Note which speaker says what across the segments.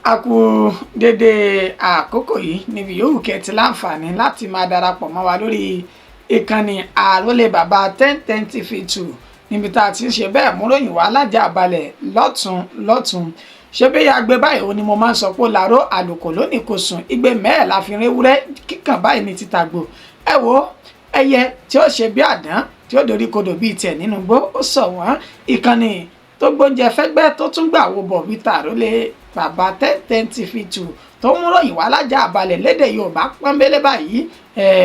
Speaker 1: A kú dédé àkókò yìí níbi yòówù kẹ́ ti láǹfààní láti máa darapọ̀ mọ́ wa lórí ìkànnì Àrólé Bàbá 1010 TV 2, níbi tá a ti ń ṣe bẹ́ẹ̀ múròyìn wá lájà balẹ̀ lọ́tún lọ́tún. Ṣé bí agbe báyìí ó ní mo máa ń sọ pé làárọ̀ àlùkò lónìí kò sùn, igbe mẹ́ẹ̀ la fi réwúrẹ́ kíkàn báyìí ní títàgbò. Ẹ wo ẹyẹ tí ó ṣe bí àdán tí ó dorí kodò bíi tiẹ̀ nínú igbó, ó sọ wọ́n. Ìkànnì tó gbóúnjẹ fẹ́gbẹ́ tó tún gbà wo bọ̀ wíta Àrólé Bàbá 1010 TV 2 tó ń ròyìn wá lájà àbalẹ̀ lédè Yorùbá pọ́nbélé báyìí,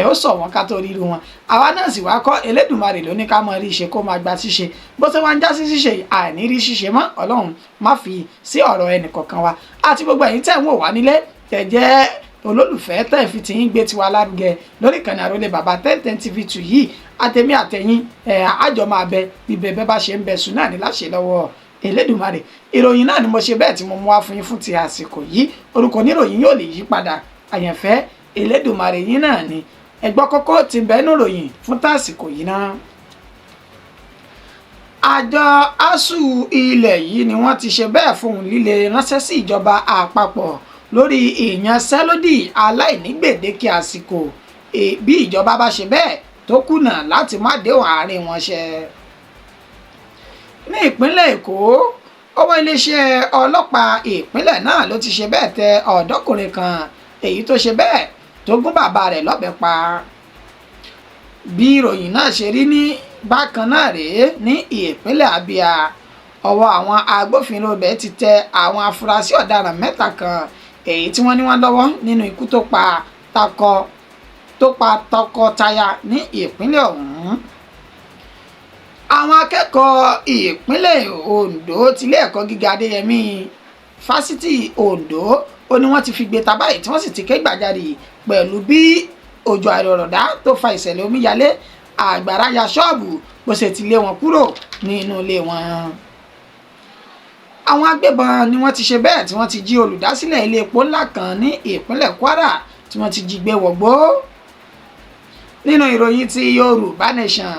Speaker 1: ó sọ wọ́n ká tó ríru wọn. Àwa náà sì wá kọ́ Elédùmarè ló ní ká mọ rí ṣe kó máa gba ṣíṣe. Bó ṣe wá ń já sí ṣíṣe, àní rí ṣíṣe mọ́. Ọlọ́run má fi sí ọ̀rọ̀ ẹnìkọ̀ọ̀kan wa àti gbogbo ẹ̀yin tẹ̀ ń wò wá nílé, tẹ̀ jẹ́ olólùfẹ́, tẹ̀ fi ti ń gbé tiwa lárugẹ lórí ìkànnì Àrólé Bàbá 1010 TV 2 yìí. Àtẹ̀mí àtẹ̀yìn ẹ̀ àjọ máa bẹ bíbẹ̀ bẹ́ẹ̀ bá ṣe ń bẹ sùn náà ní láṣẹ lọ́wọ́ Elédùmarè. Ìròyìn náà ni mo ṣe bẹ́ẹ̀ tí mo mú wá fún yín fún ti àsìkò yìí. Orúkọ oníròyìn yóò lè yí padà, àyànfẹ́ Elédùmarè yín náà ni. Ẹgbọ́ kọ́kọ́ ti bẹ́ẹ̀ nù ròyìn fún tàsìkò yìí náà. Àjọ ASUU ilẹ̀ yìí ni wọ́n ti ṣe bẹ́ẹ̀ fohùn líle ránṣẹ́ sí ìjọba àpapọ̀ lórí ìyanṣẹ́lódì aláìní gbèdéke àsìkò bí ìjọba bá ṣe bẹ́ẹ̀ tó kùnà láti má déhùn àárín wọn ṣẹ. Ní ìpínlẹ̀ Èkó, ọwọ́ iléeṣẹ́ ọlọ́pàá ìpínlẹ̀ náà ló ti ṣe bẹ́ẹ̀ tẹ ọ̀dọ́kùnrin kan èyí tó ṣe bẹ́ẹ̀ tó gún bàbá rẹ̀ lọ́bẹ pa. Bí ìròyìn náà ṣe rí ní bákan náà rèé, ní ìpínlẹ̀ Abia, ọwọ́ àwọn agbófinró bẹ́ẹ̀ ti tẹ àwọn afurasí ọ̀daràn mẹ́ta kan èyí tí wọ́n ní wọ́n lọ́wọ́ nínú ikú tó pa tọkọtaya ní ìpínlẹ̀ ọ̀hún. Àwọn akẹ́kọ̀ọ́ ìpínlẹ̀ Ondo tilé ẹ̀kọ́ gíga Adéyẹmí, Fásitì Ondo, ó ní wọ́n ti fi gbé ta báyìí tí wọ́n sì ti ké gbàjarè pẹ̀lú bí òjò àrọ̀rọ̀dá tó fa ìṣẹ̀lẹ̀ omíyalé àgbàrá ya ṣọ́ọ̀bù bó ṣe ti lé wọn kúrò nínú ilé wọn. Àwọn agbébọn ni wọ́n ti ṣe bẹ́ẹ̀ tí wọ́n ti jí olùdásílẹ̀ ilé epo ńlá kan ní ìpínlẹ̀ Kwara tí wọ́n ti jí gbé wọ̀gbó. Nínú ìròyìn ti Yorùbá Nation,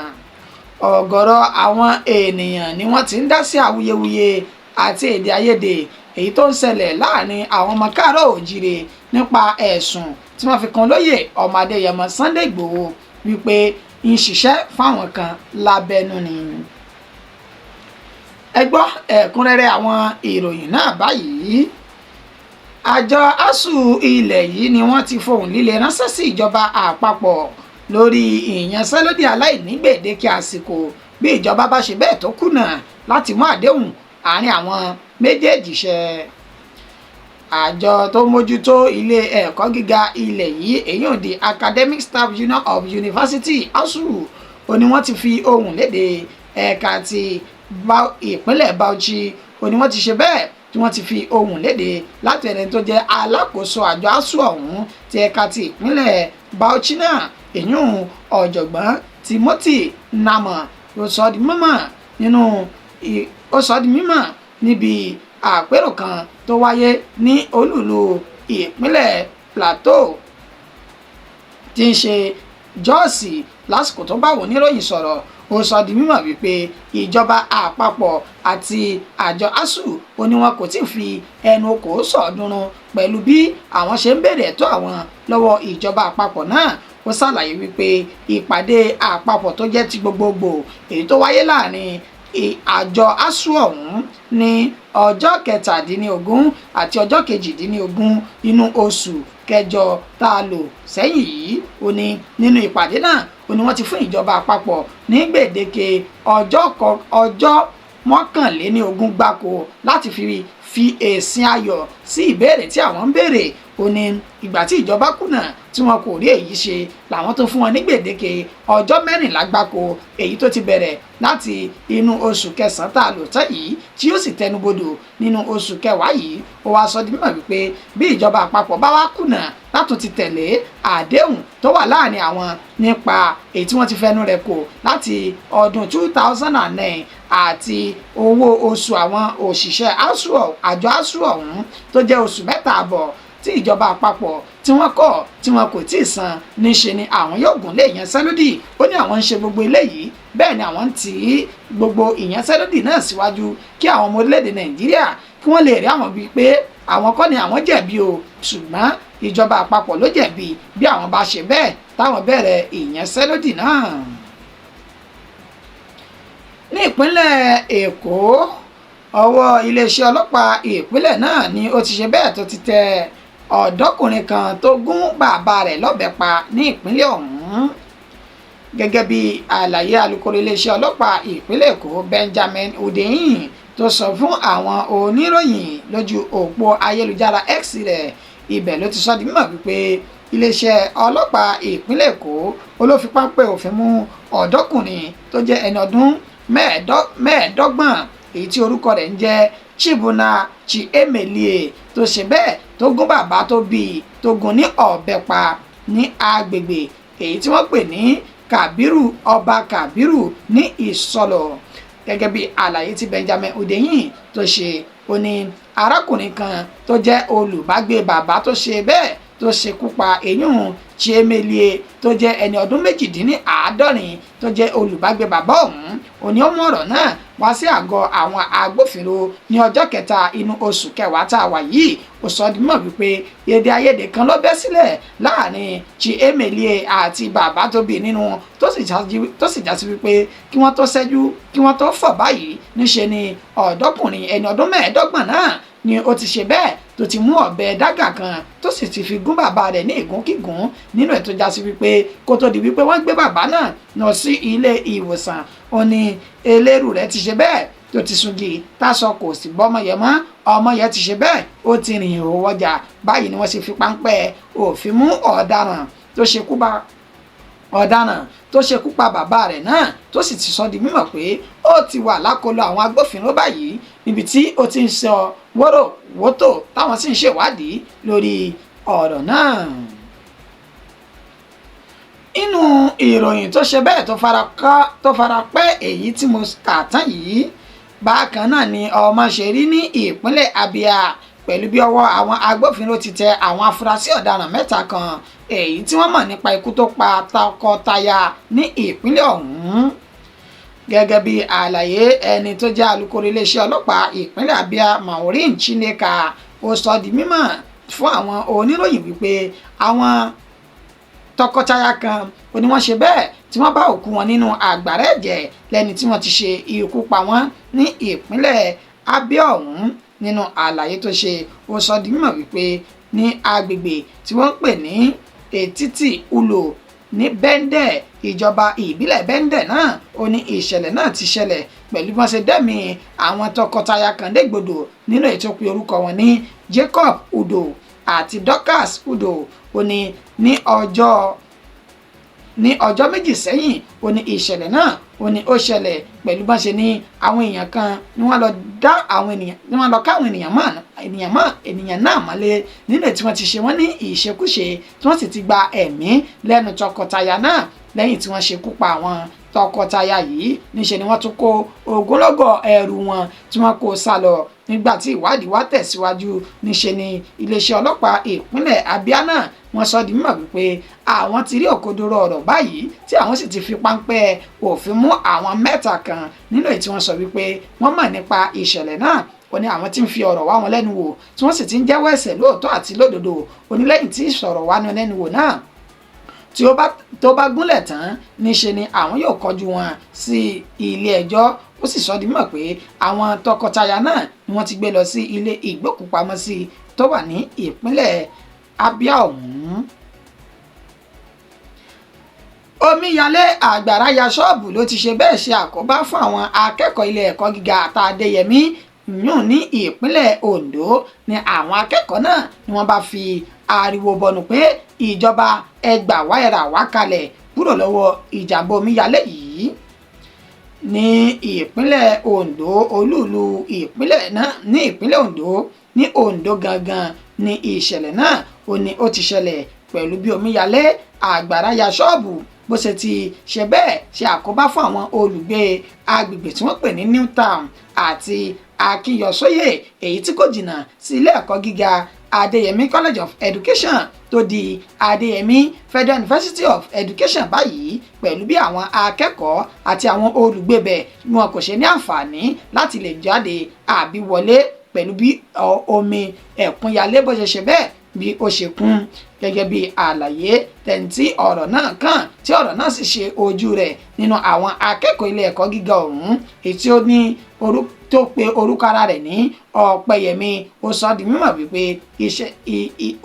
Speaker 1: ọ̀gọ̀rọ̀ àwọn ènìyàn ni wọ́n ti ń dá sí awuyewuye àti èdè àìyedè èyí tó ń ṣẹlẹ̀ láàrin àwọn ọmọ káàárọ̀ òjìrè nípa ẹ̀sùn tí wọ́n fi kan lóyè ọmọ Adéyẹmọ Sunday Ìgbòho wípé ń ṣiṣẹ́ fáwọn kan lábẹ́nú ni. Ẹ gbọ́ ẹ̀kúnrẹ́rẹ́ àwọn ìròyìn náà báyìí. Àjọ ASUU ilẹ̀ yìí ni wọ́n ti fohùn líle ránṣẹ́ sí ìjọba àpapọ̀ lórí ìyanṣẹ́lódì aláìní gbèdéke àsìkò bí ìjọba bá ṣe bẹ́ẹ̀ tó kùnà láti mú àdéhùn àárín àwọn méjèèjì ṣẹ. Àjọ tó mójútó ilé ẹ̀kọ́ gíga ilẹ̀ yìí, èyí the Academic Staff Union of University, ASUU, ó ní wọ́n ti fi ohùn léde. Ẹ̀ka ti ìpínlẹ̀ Bauchi, ó ní wọ́n ti ṣe bẹ́ẹ̀ tí wọ́n ti fi ohùn léde láti ẹni tó jẹ́ alákòóso àjọ ASUU ọ̀hún ti ẹ̀ka ti ìpínlẹ̀ Bauchi náà, èyún ọ̀jọ̀gbọ́n Timothy Namọ. Ó sọ di mímọ̀ níbi àpérò kan tó wáyé ní olúùlú ìpínlẹ̀ Plateau tí ń ṣe Jọ́ọ̀sì. Lásìkò tó bá wọn oníròyìn sọ̀rọ̀, ó sọ di mímọ̀ wípé ìjọba àpapọ̀ àti àjọ ASUU, ó ní wọn kò tí ì fi ẹnu kò sọ̀ọ́dúnrún pẹ̀lú bí àwọn ṣe ń béèrè ẹ̀tọ́ àwọn lọ́wọ́ ìjọba àpapọ̀ náà. Ó ṣàlàyé wípé ìpàdé àpapọ̀ tó jẹ́ ti gbogbogbò èyí tó wáyé láàrin àjọ ASUU ọ̀hún ní ọjọ́ 17 àti ọjọ́ 18 inú oṣù kẹjọ tá a lò sẹ́yìn yìí, ó ní nínú ìpàdé náà, ó ní wọ́n ti fún ìjọba àpapọ̀ ní gbèdéke ọjọ́ 21 gbáko láti fi èsì ayọ̀ sí ìbéèrè tí àwọn ń béèrè. Ó ní ìgbà tí ìjọba kùnà tí wọn kò rí èyí ṣe làwọn tó fún wọn ní gbèdéke ọjọ́ 14 gbáko, èyí tó ti bẹ̀rẹ̀ láti inú oṣù kẹsàn-án tá a lò tán yìí tí yóò sì tẹnubodò nínú oṣù kẹwàá yìí. Ó wáá sọ di mímọ̀ wípé bí ìjọba àpapọ̀ bá wá kùnà látún ti tẹ̀lé àdéhùn tó wà láàrin àwọn nípa èyí tí wọ́n ti fẹnu rẹ̀ kò láti ọdún 2009 àti owó oṣù àwọn òṣìṣẹ́ ASUU, àjọ ASUU ọ̀hún tó jẹ́ oṣù 3.5 tí ìjọba àpapọ̀ tí wọ́n kọ̀ tí wọn kò tí ì san, níṣe ni àwọn yóò gùn lé ìyanṣẹ́lódì. Ó ní àwọn ń ṣe gbogbo eléyìí Bẹ́ẹ̀ ni àwọn ń tì í gbogbo ìyanṣẹ́lódì náà síwájú kí àwọn ọmọ orílẹ̀-èdè Nàìjíríà kí wọ́n lè rí àwọn bíi pé àwọn kọ́ ni àwọn jẹ̀bi o, ṣùgbọ́n ìjọba àpapọ̀ ló jẹ̀bi bí àwọn bá ṣe bẹ́ẹ̀ táwọn bẹ̀rẹ̀ ìyanṣẹ́lódì náà. Ní ìpínlẹ̀ Èkó, ọwọ́ iléeṣẹ́ ọlọ́pàá ìpínlẹ̀ náà ni ó ti ṣe bẹ́ẹ̀ tó ti tẹ ọ̀dọ́kùnrin kan tó gún bàbá rẹ̀ lọ́bẹ pa ní ìpínlẹ̀ ọ̀hún. Gẹ́gẹ́ bí àlàyé alukoro iléeṣẹ́ ọlọ́pàá ìpínlẹ̀ Èkó Benjamin Hundeyin tó sọ fún àwọn oníròyìn lójú òpó ayélujára X rẹ̀, ibẹ̀ ló ti sọ di mímọ̀ wípé iléeṣẹ́ ọlọ́pàá ìpínlẹ̀ Èkó olófipápẹ́ òfin mú ọ̀dọ́kùnrin tó jẹ́ ẹni ọdún 25 èyí tí orúkọ rẹ̀ ń jẹ́ Chibuna Chiemelie tó ṣe bẹ́ẹ̀ tó gún bàbá tó bí tó gún ní ọ̀bẹ pa ní agbègbè èyí tí wọ́n pè ní Kàbírù Ọba Kàbírù ní Ìsọlọ̀. Gẹ́gẹ́ bí àlàyé tí Benjamin Hundeyin tó ṣe, ó ní arákùnrin kan tó jẹ́ olùbágbé bàbá tó ṣe bẹ́ẹ̀ tó ṣekú pa eyín Chiemelie tó jẹ́ ẹni ọdún 78 tó jẹ́ olùbágbé bàbá ọ̀hún, ó ní ó mú ọ̀rọ̀ náà wá sí àgọ́ àwọn agbófinró ní ọjọ́ kẹta inú oṣù kẹwàá tá a wà yìí. Ó sọ di mímọ̀ wípé èdè àìyedè kan ló bẹ́ sílẹ̀ láàrin Chiemelie àti bàbá tó bí nínú, tó sì já sí wípé kí wọ́n tó ṣẹ́jú kí wọ́n tó fọ̀ báyìí níṣe ni ọ̀dọ́kùnrin ẹni ọdún 25 náà ni ó ti ṣe bẹ́ẹ̀ tó ti mú ọ̀bẹ dágà kan tó sì ti fi gún bàbá rẹ̀ ní ìgúnkígún nínú ẹ̀ tó já sí wípé kó tó di wípé wọ́n gbé bàbá náà lọ sí ilé ìwòsàn, ó ní eléèrú rẹ̀ ti ṣe bẹ́ẹ̀ tó ti sungi tásọ kò sì bọ́mọ yẹn mọ́, ọmọ yẹn ti ṣe bẹ́ẹ̀ ó ti rìn ìhòòhò ọjà. Báyìí ni wọ́n ṣe fi páńpẹ́ òfin mú ọ̀daràn tó ṣekú pa bàbá rẹ̀ náà, tó sì ti sọ di mímọ̀ pé ó ti wà lákọlò àwọn agbófinró báyìí níbi tí ó ti ń sọ wóró wótò táwọn sì ń ṣèwádìí lórí ọ̀rọ̀ náà. Inú ìròyìn tó ṣe bẹ́ẹ̀ tó fara pẹ́ èyí tí mo kà tán yìí, bákan náà ni ọmọ ṣe rí ní ìpínlẹ̀ Abia pẹ̀lú bí ọwọ́ àwọn agbófinró ti tẹ àwọn afurasí ọ̀daràn 3 kan èyí tí wọ́n mọ̀ nípa ikú tó pa tọkọtaya ní ìpínlẹ̀ ọ̀hún. Gẹ́gẹ́ bí àlàyé ẹni tó jẹ́ alukoro iléeṣẹ́ ọlọ́pàá ìpínlẹ̀ Abia Maureen Chineka, ó sọ di mímọ̀ fún àwọn oníròyìn wípé àwọn tọkọtaya kan ó ní wọ́n ṣe bẹ́ẹ̀ tí wọ́n bá òkú wọn nínú àgbàrá ẹ̀jẹ̀ lẹ́ni tí wọ́n ti ṣe ikú pa wọ́n ní ìpínlẹ̀ Abia ọ̀hún. Nínú àlàyé tó ṣe, ó sọ di mímọ̀ wípé ní agbègbè tí wọ́n ń pè ní Ètìtì Ulo ní Bẹ́ńdẹ̀, ìjọba ìbílẹ̀ Bẹ́ńdẹ̀ náà, ó ní ìṣẹ̀lẹ̀ náà ti ṣẹlẹ̀ pẹ̀lú bí wọ́n ṣe dẹ́mi àwọn tọkọtaya kan légbodò nínú ètò pé orúkọ wọn ní Jacob Udo àti Dorcas Udo. Ó ní ní ọjọ́ méjì sẹ́yìn, ó ní ìṣẹ̀lẹ̀ náà ó ní ó ṣẹlẹ̀ pẹ̀lú bọ́n ṣe ní àwọn èèyàn kan ni wọ́n lọ dá àwọn ènìyàn ni wọ́n lọ káwọn ènìyàn náà mọ́lé nínú tí wọ́n ti ṣe wọ́n ní ìṣekúṣe tí wọ́n sì ti gba ẹ̀mí lẹ́nu tọkọtaya náà. Lẹ́yìn tí wọ́n ṣekú pa àwọn tọkọtaya yìí, níṣe ni wọ́n tún kó ogunlọ́gọ̀ ẹrù wọn tí wọ́n kó sá lọ. Nígbà tí ìwádìí wá tẹ̀síwájú, níṣe ni iléeṣẹ́ ọlọ́pàá ìpínlẹ̀ Abia náà wọ́n sọ di mímọ̀ wípé àwọn ti rí òkodoro ọ̀rọ̀ báyìí tí àwọn sì ti fi páńpẹ́ òfin mú àwọn 3 kan nínú èyí tí wọ́n sọ wípé wọ́n mọ̀ nípa ìṣẹ̀lẹ̀ náà. Ó ní àwọn tí ń fi ọ̀rọ̀ wá wọn lẹ́nu wò tí wọ́n sì ti ń jẹ́wọ́ ẹ̀ṣẹ̀ lóòótọ́ àti lódodo. Ó ní lẹ́yìn tí ìṣọ̀rọ̀ wá wọn lẹ́nu wò náà tí ó bá gúnlẹ̀ tán, níṣe ni àwọn yóò kọjú wọn sí ilé ẹjọ́. Ó sì sọ di mímọ̀ pé àwọn tọkọtaya náà ni wọ́n ti gbé lọ sí ilé ìgbókùpamọ́sí tó wà ní ìpínlẹ̀ Abia ọ̀hún. Omíyalé àgbàrá ya ṣọ́ọ̀bù ló ti ṣe bẹ́ẹ̀ ṣe àkóbá fún àwọn akẹ́kọ̀ọ́ ilé ẹ̀kọ́ gíga Tàdéyẹmí yùn ní ìpínlẹ̀ Ondo. Ni àwọn akẹ́kọ̀ọ́ náà ni wọ́n bá fi ariwo bọnu pé ìjọba ẹ gbà wá ẹ rà wá kalẹ̀ kúrò lọ́wọ́ ìjàmbá omíyalé yìí. Ní ìpínlẹ̀ Ondo, olúùlú ìpínlẹ̀ náà ní ìpínlẹ̀ Ondo, ní Ondo gangan ní ìṣẹ̀lẹ̀ náà ó ní ó ti ṣẹlẹ̀ pẹ̀lú bí omíyalé àgbàrá ya ṣọ́ọ̀bù bó ṣe ti ṣe bẹ́ẹ̀ ṣe àkóbá fún àwọn olùgbé agbègbè tí wọ́n pè ní New Town àti Akínyọ̀sóyè èyí tí kò jìnnà sí ilé ẹ̀kọ́ gíga Adéyẹmí College of Education tó di Adéyẹmí Federal University of Education báyìí, pẹ̀lú bí àwọn akẹ́kọ̀ọ́ àti àwọn olùgbébẹ̀ wọn kò ṣe ní àǹfààní láti lè jáde àbí wọlé pẹ̀lú bí omi ẹ̀kúnyalé bó ṣe ṣe bẹ́ẹ̀ bí ó ṣe kún. Gẹ́gẹ́ bí àlàyé tẹ̀ǹtì ọ̀rọ̀ náà kàn tí ọ̀rọ̀ náà sì ṣe ojú rẹ̀ nínú àwọn akẹ́kọ̀ọ́ ilé ẹ̀kọ́ gíga ọ̀hún, èyí tí ó ní tó pe orúkọ ara rẹ̀ ní Ọ̀pẹyẹmí, ó sọ di mímọ̀ wípé iṣẹ́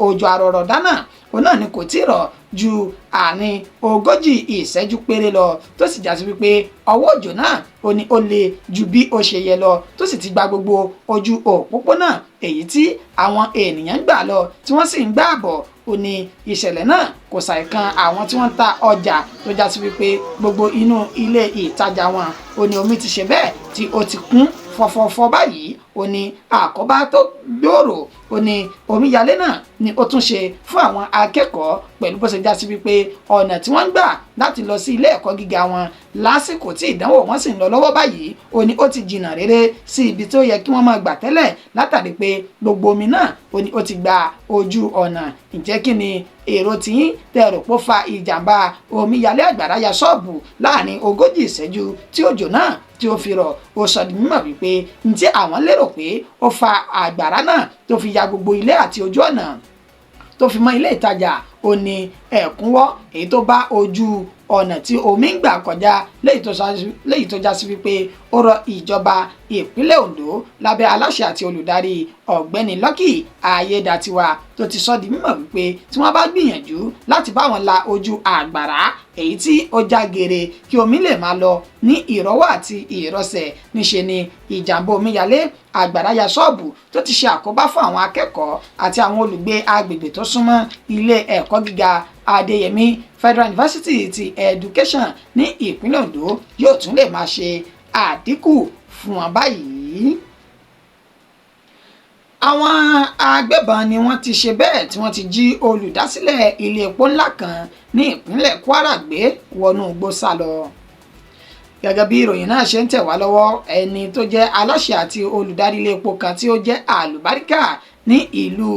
Speaker 1: òjò àrọ̀rọ̀dá náà òun náà ni kò tí ì rọ̀ ju àárín 40 ìṣẹ́jú péré lọ, tó sì jásí wípé ọwọ́ òjò náà ó ní ó le ju bí ó ṣe yẹ lọ, tó sì ti gba gbogbo ojú òpópónà èyí tí àwọn ènìyàn ń gbà lọ tí wọ́n sì ń gbà bọ̀. Ó ní ìṣẹ̀lẹ̀ náà kò ṣàìkan àwọn tí wọ́n ń ta ọjà, tó jásí wípé gbogbo inú ilé ìtajà wọn ó ní omi ti ṣe bẹ́ẹ̀ tí ó ti kún fọfọfọ báyìí. Ó ní àkóbá tó gbòòrò ó ní omíyalé náà ni ó tún ṣe fún àwọn akẹ́kọ̀ọ́, pẹ̀lú bó ṣe já sí wípé ọ̀nà tí wọ́n ń gbà láti lọ sí ilé ẹ̀kọ́ gíga wọn lásìkò tí ìdánwò wọn sì ń lọ lọ́wọ́ báyìí ó ní ó ti jìnnà rere sí ibi tó yẹ kí wọ́n máa gbà tẹ́lẹ̀, látàrí pé gbogbo omi náà ó ní ó ti gba ojú ọ̀nà. Ǹjẹ́ kí ni èrò tiyín tẹ́ rò pó fa ìjàmbá omíyalé àgbàrá ya ṣọ́ọ̀bù láàrin 40 ìṣẹ́jú tí òjò náà tí ó fi rọ̀? Ó sọ di mímọ̀ wípé ntí àwọn lérò pé ó fa àgbàrá náà tó fi ya gbogbo ilé àti ojú ọ̀nà tó fi mọ́ ilé ìtajà ó ní ẹ̀kúnwọ́ èyí tó bá ojú ọ̀nà tí omi ń gbà kọjá, léyìí tó já sí wípé ó rọ ìjọba ìpínlẹ̀ Ondo lábẹ́ aláṣẹ àti olùdarí ọ̀gbẹ́ni Lucky Ayédàtiwa tó ti sọ di mímọ̀ wípé tí wọ́n bá gbìyànjú láti bá wọn la ojú àgbàrá èyí tí ó já geere kí omi lè máa lọ ní ìrọ́wọ́ àti ìrọsẹ̀, níṣe ni ìjàmbá omíyalé àgbàrá ya ṣọ́ọ̀bù tó ti ṣe àkóbá fún àwọn akẹ́kọ̀ọ́ àti àwọn olùgbé agbègbè tó súnmọ́ ilé ẹ̀kọ́ gíga Adéyẹmí Federal University ti Education ní ìpínlẹ̀ Ondo yóò tún lè máa ṣe àdínkù fún wọn báyìí. Àwọn agbébọn ni wọ́n ti ṣe bẹ́ẹ̀ tí wọ́n ti jí olùdásílẹ̀ ilé epo ńlá kan ní ìpínlẹ̀ Kwara gbé wọnú igbó sá lọ. Gẹ́gẹ́ bí ìròyìn náà ṣe ń tẹ̀ wá lọ́wọ́, ẹni tó jẹ́ aláṣẹ àti olùdarí ilé epo kan tí ó jẹ́ àlùbáríkà ní ìlú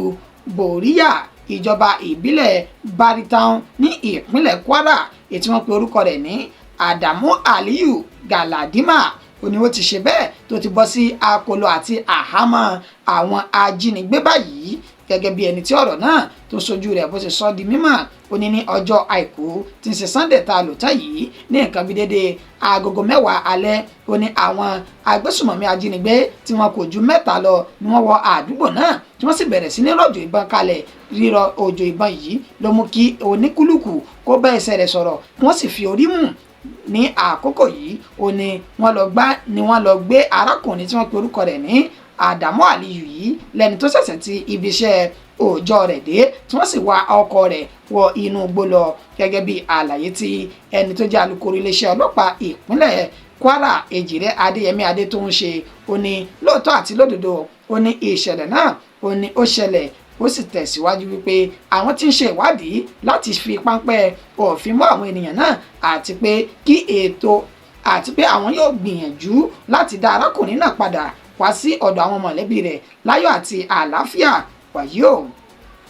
Speaker 1: Bòríyà, ìjọba ìbílẹ̀ Baritown ní ìpínlẹ̀ Kwara, èyí tí wọ́n pe orúkọ rẹ̀ ní Adamu Aliyu Galadima, ó ní ó ti ṣe bẹ́ẹ̀ tó ti bọ́ sí akóló àti àhámọ́ àwọn ajínigbé báyìí. Gẹ́gẹ́ bí ẹni tí ọ̀rọ̀ náà tó sojú rẹ̀ bó ṣe sọ di mímọ̀, ó ní ní ọjọ́ àìkú tí ń ṣe Sunday tá a lò tán yìí ní nǹkan bí dédé agogo 10 alẹ́, ó ní àwọn agbésùmọ̀mí ajínigbé tí wọn kò ju 3 lọ ni wọ́n wọ àdúgbò náà tí wọ́n sì bẹ̀rẹ̀ sí ní rọ̀jò ìbọn kalẹ̀. Rírọ̀ òjò ìbọn yìí ló mú kí oníkúlùkù kó bá ẹsẹ̀ rẹ̀ sọ̀rọ̀ kí wọ́n sì fi orí mú. Ní àkókò yìí ó ní wọ́n lọ gbé arákùnrin tí wọ́n pe orúkọ rẹ̀ ní Adamu Aliyu yìí lẹ́ni tó ṣẹ̀ṣẹ̀ ti ibiṣẹ́ òòjọ́ rẹ̀ dé, tí wọ́n sì wa ọkọ̀ rẹ̀ wọ inú igbó lọ. Gẹ́gẹ́ bí àlàyé tí ẹni tó jẹ́ alukoro iléeṣẹ́ ọlọ́pàá ìpínlẹ̀ Kwara Èjìrẹ́ Adéyẹmí Adé tó ń ṣe, ó ní lóòótọ́ àti lódodo ó ní ìṣẹ̀lẹ̀ náà ó ní ó ṣẹlẹ̀. Ó sì tẹ̀síwájú wípé àwọn tí ń ṣe ìwádìí láti fi páńpẹ́ òfin mú àwọn ènìyàn náà, àti pé kí ètò àti pé àwọn yóò gbìyànjú láti dá arákùnrin náà padà wá sí ọ̀dọ̀ àwọn mọ̀lẹ́bí rẹ̀ láyọ̀ àti àlàáfíà. Wàyí o,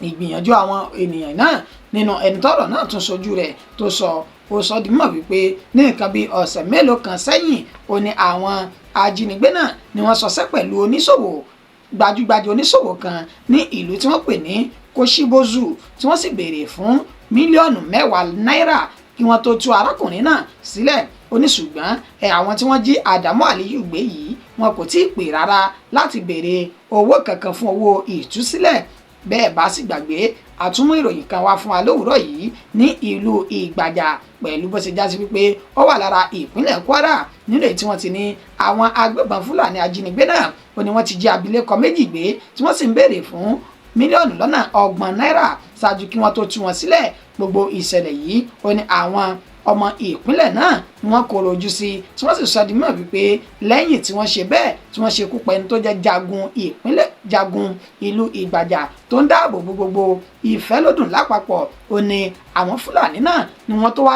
Speaker 1: ìgbìyànjú àwọn ènìyàn náà nínú ẹni tọ́rọ̀ náà tún sojú rẹ̀ tó sọ, ó sọ di mímọ̀ wípé ní nǹkan bíi ọ̀sẹ̀ mélòó kan sẹ́yìn ó ní àwọn ajínigbé náà ni wọ́n ṣọṣẹ́ pẹ̀lú oníṣòwò gbajúgbajà oníṣòwò kan ní ìlú tí wọ́n pè ní Koshibozu, tí wọ́n sì béèrè fún mílíọ̀nù 10 náírà kí wọ́n tó tú arákùnrin náà sílẹ̀. Ó ní ṣùgbọ́n àwọn tí wọ́n jí Adamu Aliyu gbé yìí wọn kò tí ì pè rárá láti béèrè owó kankan fún owó ìtúsílẹ̀. Bẹ́ẹ̀ bá sì gbàgbé, àtúmú ìròyìn kan wá fún wa lówùúrọ̀ yìí ní ìlú Ìgbàjà pẹ̀lú bó ṣe já sí wípé ó wà lára ìpínlẹ̀ Kwara nínú èyí tí wọ́n ti ní àwọn agbébọn Fúlàní ajínigbé náà ó ní wọ́n ti jí abilékọ 2 gbé tí wọ́n sì ń béèrè fún mílíọ̀nù lọ́nà 30 náírà ṣáájú kí wọ́n tó tú wọn sílẹ̀. Gbogbo ìṣẹ̀lẹ̀ yìí ó ní àwọn ọmọ ìpínlẹ̀ náà ni wọ́n kọ̀rọ̀ ojú sí, tí wọ́n sì sọ di mímọ̀ wípé lẹ́yìn tí wọ́n ṣe bẹ́ẹ̀ tí wọ́n ṣe kú pa ẹni tó jẹ́ jagun ìpínlẹ̀ jagun ìlú Ìgbàjà tó ń dáàbò bo gbogbo Ìfẹ́lódùn lápapọ̀, ó ní àwọn Fúlàní náà ni wọ́n tó wá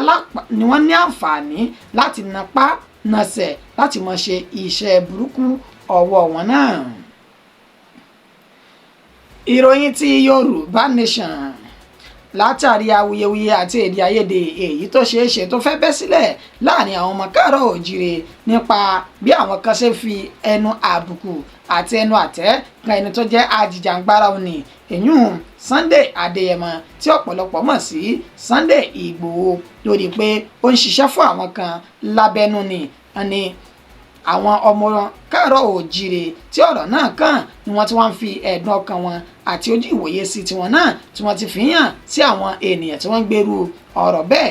Speaker 1: ni wọ́n ní àǹfààní láti napá nasẹ̀ láti mọ̀ ṣe iṣẹ́ burúkú ọwọ́ wọn náà. Ìròyìn ti Yorùbá Nation. Látàrí awuyewuye àti èdè àìyedè èyí tó ṣeé ṣe tó fẹ́ bẹ́ sílẹ̀ láàrin àwọn ọmọ káàárọ̀ òjíire nípa bí àwọn kan ṣe fi ẹnu àbùkù àti ẹnu àtẹ́ kan ẹni tó jẹ́ ajìjàǹgbara òní èyún Sunday Adéyẹmọ tí ọ̀pọ̀lọpọ̀ mọ̀ sí Sunday Ìgbòho, lórí pé ó ń ṣiṣẹ́ fún àwọn kan lábẹ́nú ni ni àwọn ọmọ káàárọ̀ òjíire tí ọ̀rọ̀ náà kàn ni wọ́n ti wá ń fi ẹ̀dùn ọkàn wọn àti ojú ìwòye sí tiwọn náà tí wọ́n ti fi hàn sí àwọn ènìyàn tí wọ́n ń gbèrú ọ̀rọ̀ bẹ́ẹ̀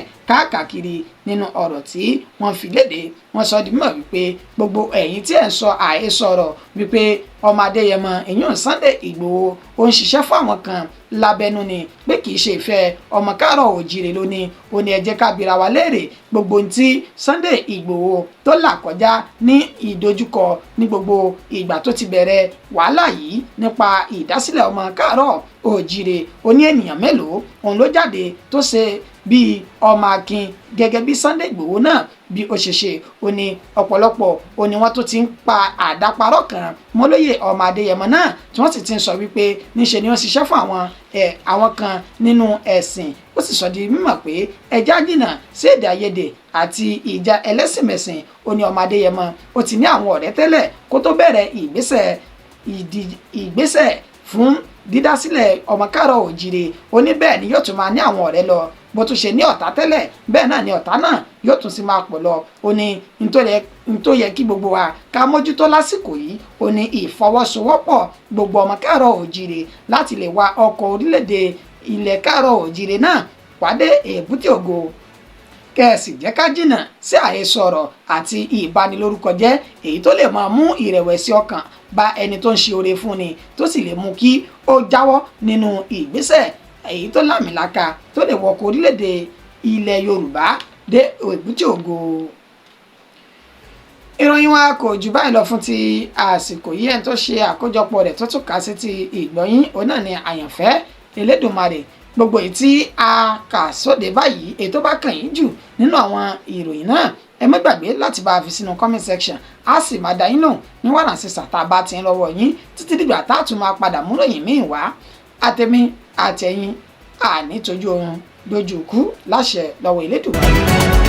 Speaker 1: káàkiri. Nínú ọ̀rọ̀ tí wọ́n fi léde, wọ́n sọ di mímọ̀ wípé gbogbo ẹ̀yin tí ẹ̀ ń sọ àhesọ ọ̀rọ̀ wípé ọmọ Adéyẹmọ ìyún Sunday Ìgbòho ó ń ṣiṣẹ́ fún àwọn kan lábẹ́nú ni, pé kì í ṣe ìfẹ́ ọmọ káàárọ̀ òjíire lónìí, ó ní ẹ jẹ́ ká bira wa léèrè gbogbo ohun tí Sunday Ìgbòho tó là kọjá ní ìdojúkọ ní gbogbo ìgbà tó ti bẹ̀rẹ̀ wàhálà yìí nípa ìdásílẹ̀ ọmọ káàárọ̀ òjíire. Ó ní ènìyàn mélòó òun ló jáde tó ṣe bíi ọmọ akin gẹ́gẹ́ bí Sunday Ìgbòho náà bí ó ṣe ṣe? Ó ní ọ̀pọ̀lọpọ̀ ó ní wọ́n tó ti ń pa àdáparọ́ kan mọ́lóyè ọmọ Adéyẹmọ náà, tí wọ́n sì ti ń sọ wípé níṣe ni wọ́n ṣiṣẹ́ fún àwọn ẹ̀ àwọn kan nínú ẹ̀sìn. Ó sì sọ di mímọ̀ pé ẹja jìnnà sí èdè àìyedè àti ìjà ẹlẹ́sìnmẹ̀sìn. Ó ní ọmọ Adéyẹmọ ó ti ní àwọn ọ̀rẹ́ tẹ́lẹ̀ kó tó bẹ̀rẹ̀ ìgbésẹ̀ fún dídásílẹ̀ ọmọ káàárọ̀ òjíire. Ó ní bẹ́ẹ̀ ni yóò tún máa ní àwọn ọ̀rẹ́ lọ. Bó tún ṣe ní ọ̀tá tẹ́lẹ̀, bẹ́ẹ̀ náà ni ọ̀tá náà yóò tún sì máa pọ̀ lọ. Ó ní n tó yẹ kí gbogbo wa ká mójútó lásìkò yìí, ó ní ìfọwọ́sowọ́pọ̀ gbogbo ọmọ káàárọ̀ òjíire láti lè wa ọkọ̀ orílẹ̀-èdè ilẹ̀ káàárọ̀ òjíire náà pàdé èbúté ògo, kẹ́ẹ̀sì jẹ́ ká jìnnà sí àhesọ ọ̀rọ̀ àti ìbanilórúkọjẹ́ èyí tó lè máa mú ìrẹ̀wẹ̀sì ọkàn bá ẹni tó ń ṣe oore fún ni, tó sì lè mú kí ó jáwọ́ nínú ìgbésẹ̀ èyí tó lámìlaka tó lè wọkọ̀ orílẹ̀-èdè ilẹ̀ Yorùbá dé èbúté ògo. Ìròyìn wa kò jù báyìí lọ fún ti àsìkò yìí. Ẹni tó ṣe àkójọpọ̀ rẹ̀ tó tún kà sí ti ìgbọ̀nyín, òun náà ni Àyànfẹ́ Elédùmarè. Gbogbo èyí tí a kà sóde báyìí, èyí tó bá kàn yín jù nínú àwọn ìròyìn náà, ẹ má gbàgbé láti bá a fi sínú comment section, a sì máa dá yín lóhùn ní wàrà sísà tá a bá ti ń lọ́wọ́ yín, títí dìgbà tá a tún máa padà múròyìn míì wá. Àtẹ̀mí àtẹ̀yìn àní tójú oorun lójú ikú, láṣẹ lọ́wọ́ Elédùmarè.